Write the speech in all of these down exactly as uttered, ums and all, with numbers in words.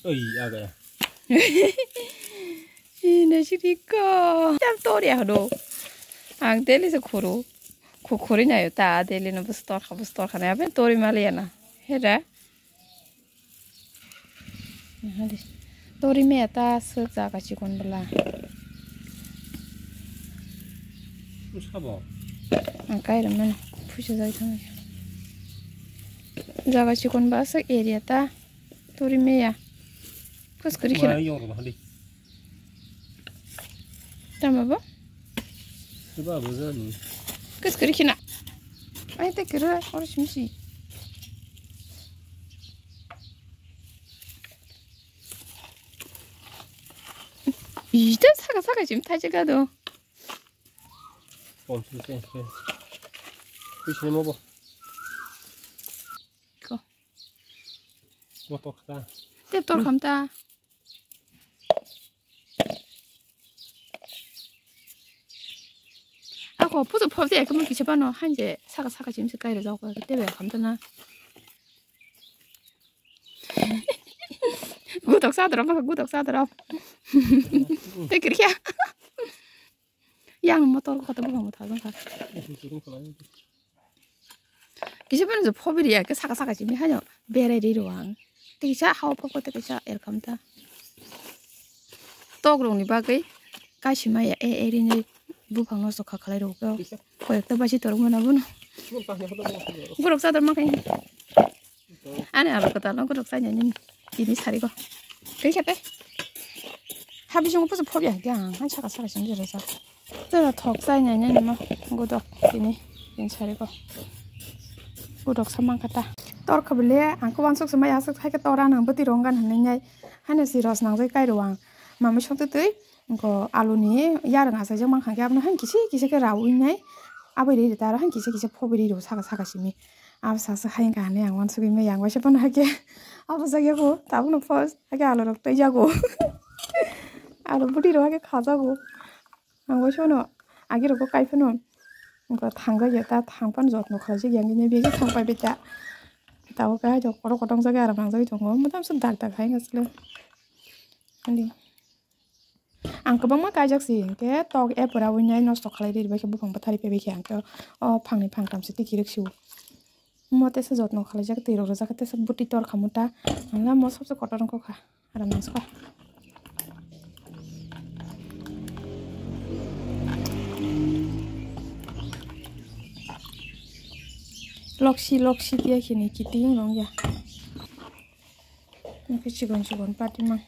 Oi, aga. Ina siriko. Tam tori ahdo. Ang daily se khuru. Khu khuri nayo ta daily no bus tor kha bus tor kha na. Abe tori mali ana. Hera. Tori me ta suk jaga chikon bela. Sabo. Ang kai ram mana. Phusa jai thang. Jaga chikon ba suk area ta. Tori me ya. Kus kuri khina. Wah, yoro ba hali. Tama bo? Seba bo jani. Kus kuri khina. Ai te kira oro simsi. Ita saka saka sim thai jaga do. Pom sim sim sim. Kuis ni mo bo. Ko. Mo tok ta. Tep tor kham ta. Ako putu phop de ekma kisa bano hanje saka saka chim se kaira jok tebe kham ta na. Gutok sadra ma gutok sadra. Te kirkya. Yang motor ko kata bubang thajang ka. Kisa bano je phobiri ya ke saka saka chimi hayo berai ri ro ang. Te kisa hawa phop ko te kisa erkam ta. Tok rong ni bagwi kaisi maya e e ri ni bupang no sokha khalai ro ko. Ko ekta basi torok mana bono. Gurok sadar ma kai. Ani alo kota lo gurok sa nyanya ni. Tini sari ko. Kai kate. Habi jong pusu phobia ke ang han saka saka sini jero sa. Tera thok chai nai nai nima godok tini tin sari ko. Godok samang kata. Tor khabele ang ko wansuk sumai asuk hai ke tora nang bati rong gan hanai nai. Hane si ros nang jai kai ruang. Mami sok tui tui ko alu ni yarang asai jang mang kha ke abno han kisi kisi ke rawi nai. Abai ri ta ro han kisi kisi phobi ri ro saka saka simi. Abo sasa hai ka hane ang wansuk mai yang waisa pano hake. Abo jagya ko tabuk no first hake alu rok tai jago. Alu budi ro hake kha jago. Ang bai sono agi rok kai phano. Wngkha thang jagya ta thang phano jotno khlai jagya wngkhe biyang thang pai bai ta. Tabuk khe hai jok kotor kotor jagwi aram nang jagwi tongo. Motam se dak dak hai wngkha sle. Ani. Ang kwbangma kaijak si hwnkhe tok e pura wngya nosto khlai ri bai khe buphang bwthari phai bai khe ang khe o phangni phangtham se tiki rwk si o. Mo tesa jotno khlaijak twi rok rwjak khe tesa bwtwi tor kha mo ta. Ang mo sabse kotor wngkha. Aram nangskha. Loksi loksi tiya khini kiting rong ya. Nokhe chikon chikon patimang.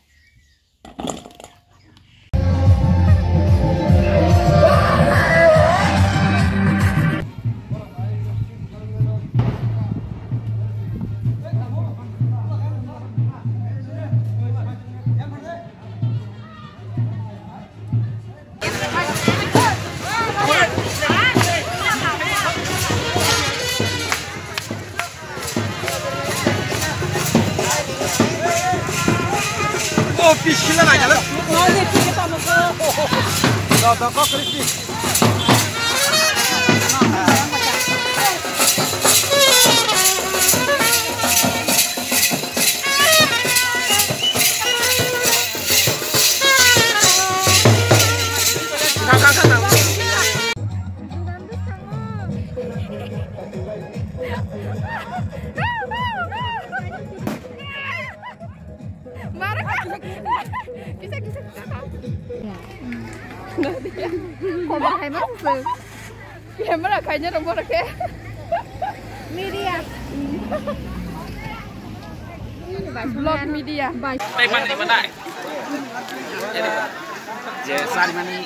Mara ka. Kisa, kisa, kisa ka. Koba hai ma se. Camera khaina rok boro khe. Media. Vlog media. Tei mani ni manai. Je sari mani.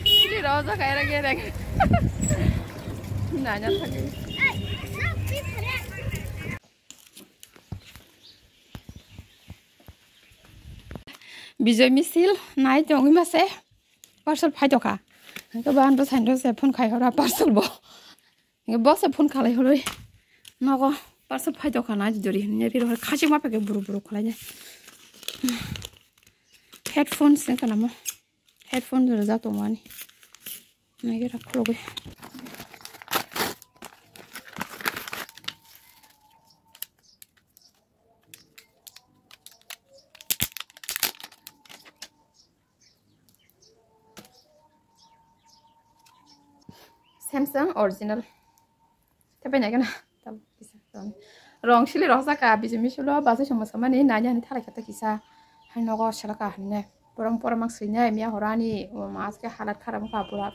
Sili roja kaira gerek. Nanya thagi. Vlog media. Bijoy misil nai tongwi mase parcel phai tokha. Hingke bo ano saino se phone khai hora parcel bo. Hingke bo se phone khalai horoi nogo parcel phai tokha nai jori hinne ri hor khachik ma pake buru buru khalai ne. Headphones ne kana mo. Headphone rwjak tongmani. Nai rak khulogwi. Samsung original. Tepai nai gana. Tam kisa tam. Rong sili rok saka bisi misulo basi somo samani nanya ni thalai kata kisa. Hai nogo selaka hane. Porong porong mak sui nai miya horani. Mas ke halat kharap ka pura.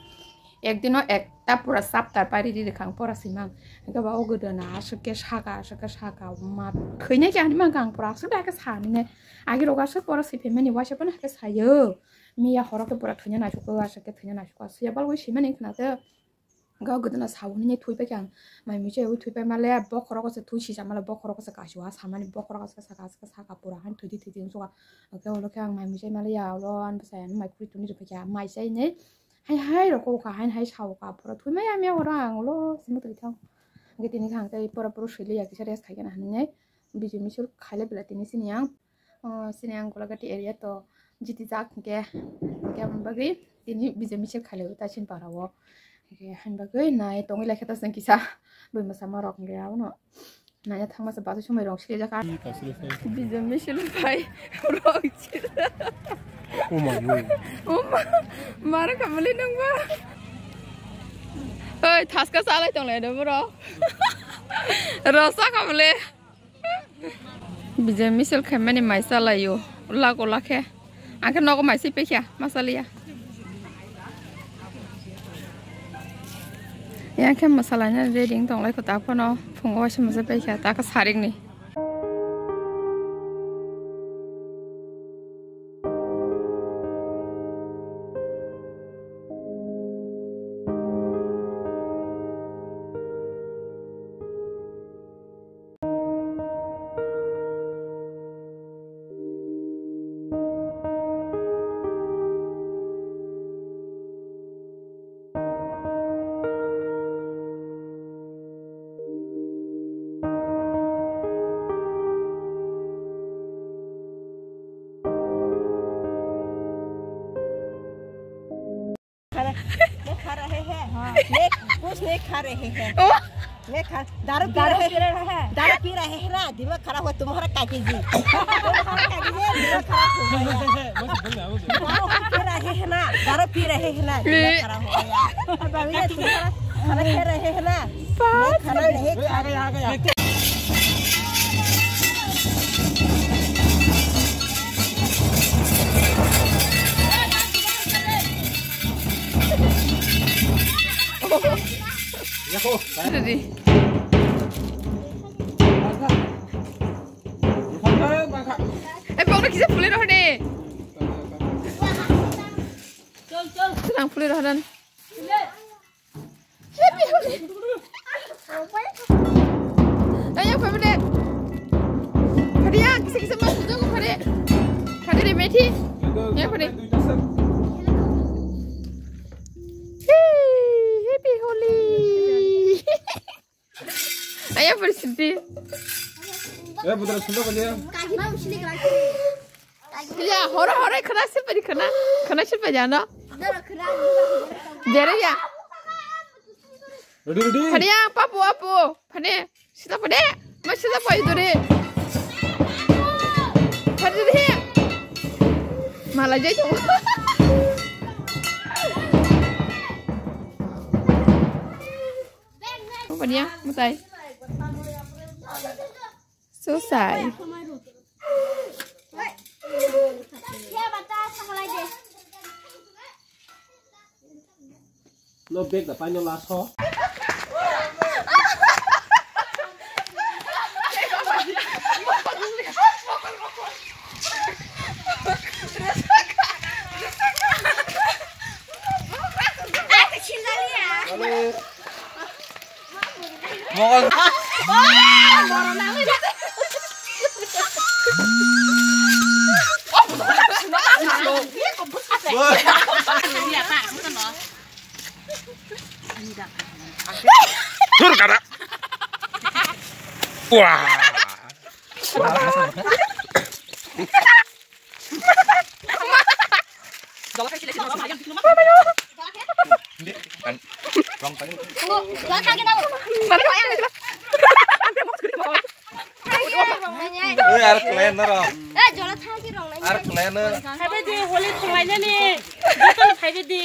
Ek dino ekta pura chapter pari di khang pora simang. Hingke ba o godo na asuk ke saka asuk ke saka ma. Khoi nai ke ani mang kang pura asuk da ke sani nai. Agi roga asuk pora si pemani waisa pon hake sayo. Miya horo ke pura thoi nai asuk ko asuk ke thoi nai asuk ko. Suya bal wai simani khna te. Ga gudana sawi ni thui pai khe ang mai mui chai thui pai male bokhorok se thui sijak male bokhorok se kasu a samani bokhorok se saka saka saka pura han thui thui thui suka. Oke olo khe ang mai mui chai male ya olo an bwsai an mai khuri tuni rwphaikha mai chai ne hai hai rok kha hai hai sawi kha pura thui mai ya miya oro ang olo simi twi thang. Oke tini khe ang tei pura pura sui liya kisa rest khai khe na hinwi. Bijui misil khaile belai tini sini ang, oh, sini ang Golagati area to jiti jak hingke, hingke aboni bagwi tini bijui misil khaile ta sini para o. Hingke hain bagwi nai tongwi lai khe ta sini kisa bui masa ma rok hingke abono nai thang masa bachai somoi rok sile jak. Bijui misil pai rok sile. Oh my God. Uma, mara kamali nang ba. Oi, thaska salai tong lai do bro. Rosa kamali. Bijai misil khaimani mai chalaio, lago lakhe. Angkhe nogo mai se pekha, ma chaliya. Yang khe mwsalaina ready wng tong lai kho, ta phano phungo waisa mwsa pekha, ta khe sarik ni. खा रहे, वो खा रहे हैं। हाँ। मैं कुछ नहीं खा रहे हैं। ओ। मैं खा, दारू पी दारू रहे पी रहे हैं। दारू पी रहे हैं ना, दिमाग खराब हुआ तुम्हारा काकी जी। तुम्हारा काकी जी, दिमाग खराब हो गया। दारू पी रहे हैं ना, दारू पी रहे हैं ना, दिमाग खराब हो गया। अब अभी ये तुम्हारा खाना खा रहे हैं ना, मैं खाना नहीं खा रही। Ready. Eh, pokno kisa phulwi rohor de. Chwlang phulwi rohor dan. Happy Holi. Ayo, phai bade. Phai ya, kisa kisa mas jogo phai. Phai de methi. Ya, phai. Hey, Happy Holi. Ayo, phai sidi. Eh, budra sundo kaliya. Ya, horo horo khana sipari khana. Khana sipari ano. Jere ya. Ready, ready. Phani ya, papu, apu. Phani, sita phani. Ma sita phai duri. Phani duri. Mala jai tu. Phani ya, mutai. Susai. No bag da paino laso. Hello. Mokol. Thur kada. Wah. Oi, ar khlai norok. Ar khlai no. Phaibai di, holi thwnglainani. Jotono phaibai di.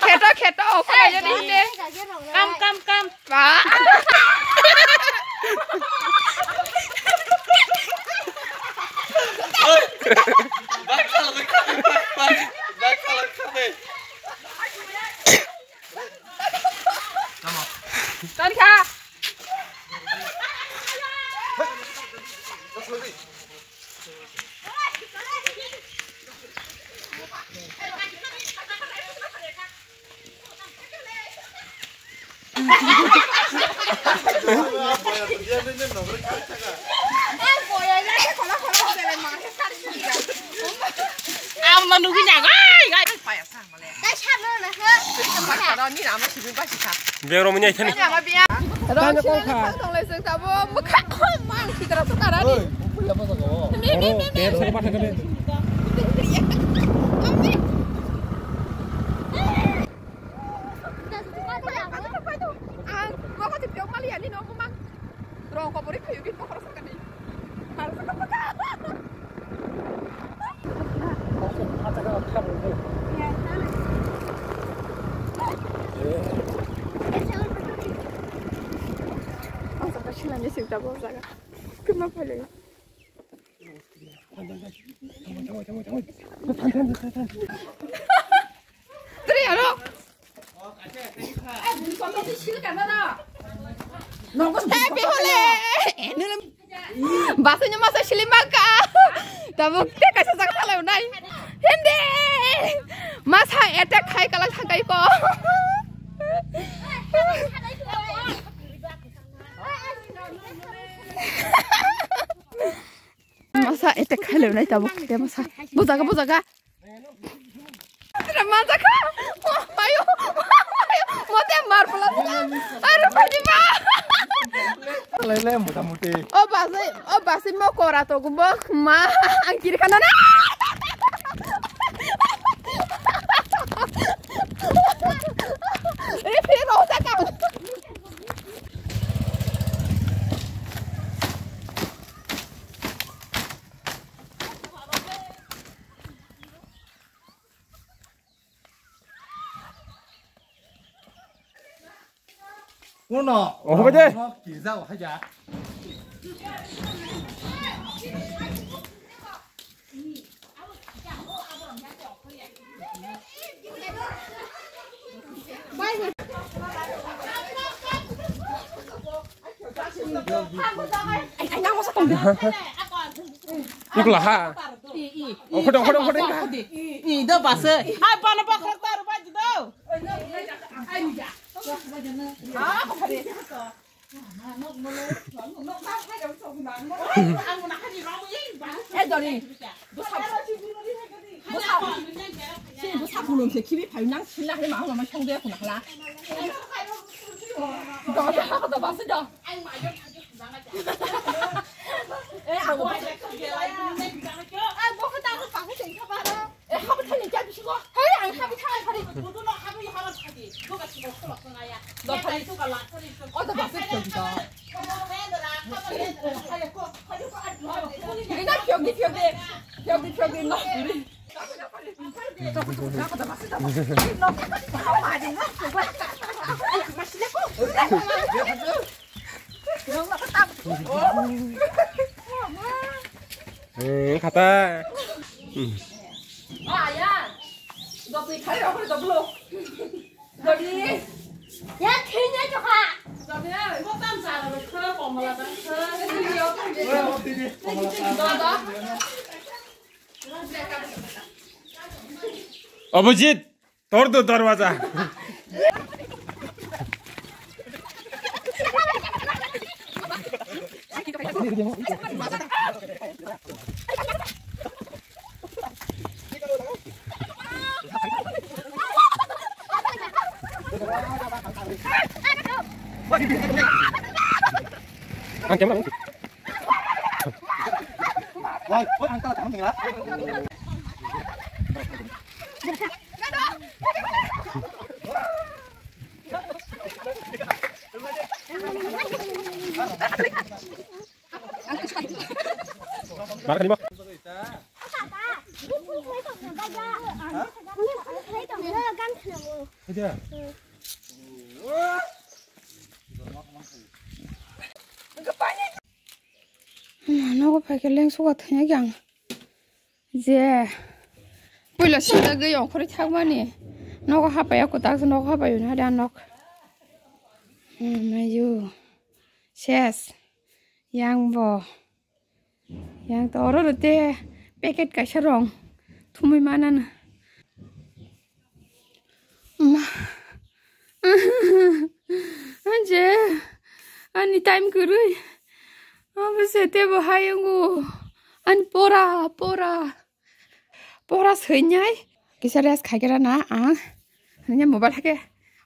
Kheto, kheto, o khlai nani hinde. Kam, kam, kam. Ba. Tani kha. Ang no nugui na, gai, gai. Beromni aithani. Rong sini tong lai sing tabo, mukha mang sitra sukarani. Ang, gua kati piok mali ani no mang. Rong kobori kayu di pokor sakani. Harus kata. Ang saka sila ni sing tabo saka. Kena pale. Happy Holi! Basai no masa sili mangka. Tabuk te kaisa jaga thalai nai. Hindi! Masa attack khai kala thakai ko. Masa attack khai lai nai tabuk te masa. Bujaga, bujaga. Manjak kha. Mayo. Mote mar pala. Aru phaji ba. Lai lai, mota moti. O basai, o basai mo kora to gumbo. Ma, ang kiri khana na. Eh, phir roh sa ka. Uno. Oh, kau je. Uno, kisa, oh, haja. Ikla ha. Okhode, okhode, okhode. I, i, do base. Hai, bana bakrak taru baji do. Eh, Dori. Bwsa, bwsa, si bwsa bulung se khibi phai nang sila hai ma ma song de khuna hala. Do, do, do, basi do. Eh, ang. Eh, bo kha ta ko pa ko sen kha ba do. Eh, habo thani kya bisingo? Hey, ang habo thani phari. Budu no habo habo thani. Duka si ko khulok ko ngaya. Do phari. Duka la phari. O do basi do. Ina, phiok di, phiok di. Phiok di, phiok di, no. Hmm, kata. Hmm. Dopni khai rok, doplo. Dodi. Ya, khenya chokha. Dodi, mo tam sa ro kho, komla ta kho. Dodi. Abhijit, tor do darwaja. Ang camera. Woi, woi, ang tala tangmila. Nogo phaikhe lengsuka thwngya khe ang. Je puila sijagwi ongkhorwi thangmani. Nogo hapaiya kwtal se nogo hapai hwnwi hade ang nok. Hmm, mayu. Ses. Yang bo. Yang to oro rw te packet kaisa rong thumui manana. Ma. Anje ani time kwrwi. Obo se tebo hayango. Ani pora, pora. Pora swinyai. Kisa rest khaikera na ang. Hanya mobile hake.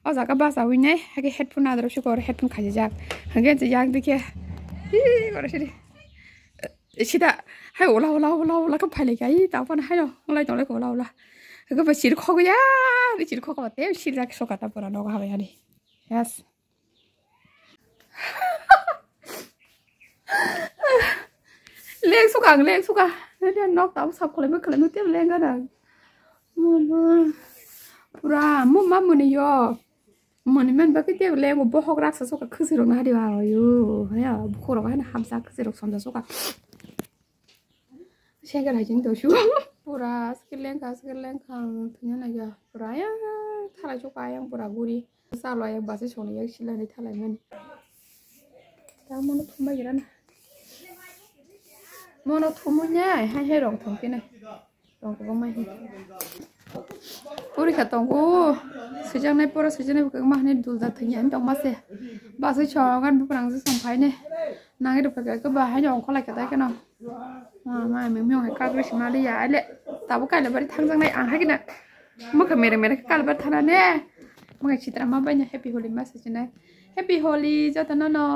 O jaga basa winai hake headphone adro sukor headphone khajijak. Hake yang dikhe. Hi, ora sidi. Sida, hai ola, ola, ola, ola, ka phaile kai, ta pan hai no, ola, ola, ola, ola. Ka ba sir khok ya, ni sir khok ba te, sir jak soka ta pura no ha ya ni. Yes. Leng suka, leng suka. Dia nok ta sap khole me khole me te leng ga da. Mama. Pura mo ma muni yo. Mani man ba kete le bo bohok raksa soka khwsirok na hadi ba yo. Ya bukhurok haino hamsa khwsirok somja soka. Segar hai jeng to shu. Pura skill lengkha, skill lengkha ang thanya na ya. Pura ya thala soka yang pura guri. Salo ya basi soni ya sila ni thala mani. Ta mono thumba gira na. Mono thumu ne hai hai rong thong kene. Tong kwbangma hi. Pori kha tongo. Swijaknai pora swijaknai kwbangma hwnwi dulda thwngya ani tongma se. Baswi chongan buphang je song phaine. Nangi rwphaikha khe ba haino ongkholai kha tai kheno. Ma, ma, mimi ong hai kagwi sima liya. Aile tabuk kailabari thangjaknai ang haikhe na. Mwkha mere mere khe kalbar thana ne. Mwkha chitra ma baina happy holi ma swijinai. Happy holi jotono no.